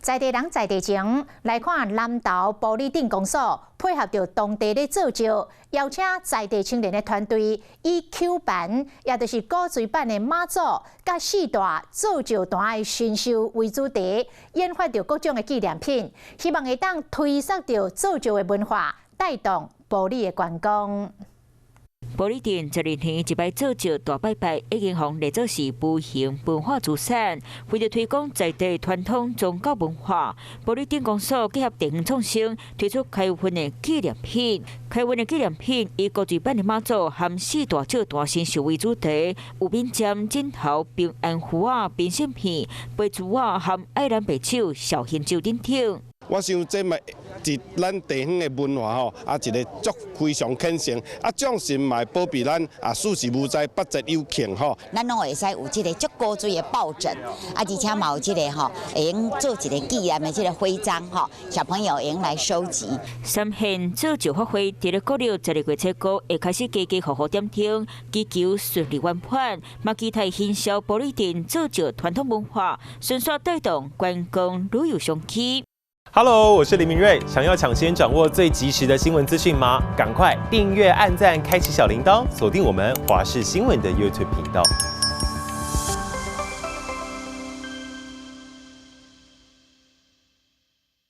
在地人在地情，來看南投埔里鎮公所配合著當地咧做醮，邀請在地青年的團隊以搝盤，也就是古錐版的媽祖，佮四大做醮壇的神獸為主題，研發著各種的紀念品，希望會當推廣著做醮的文化，帶動埔里的觀光。埔里鎮12年一擺做醮大拜拜，已經予列做是無形文化資產。為著推廣在地傳統宗教文化，埔里鎮公所結合地方創生，推出開運的紀念品。開運的紀念品以古錐版的媽祖和四大醮壇神獸為主題，有敏針、枕頭、平安符仔、明信片、杯珠仔和愛蘭白酒、紹興酒等等。我想這嘛是咱地方的文化吼，啊一個足非常虔誠，啊眾神嘛會保庇咱啊四時無災，八節有慶吼。咱攏會使有這個足古錐的抱枕，啊而且嘛有這個吼，會用做一個紀念的這個徽章吼，小朋友會用來收集。三縣做醮法會，佇咧國曆12月初五會開始家家戶戶點燈，祈求順利圓滿，嘛期待行銷埔里鎮做醮傳統文化，順紲帶動觀光旅遊商機。 Hello，我是林明瑞。想要搶先掌握最及時的新聞資訊嗎？趕快訂閱、按讚、開啟小鈴鐺，鎖定我們華視新聞的 YouTube 頻道。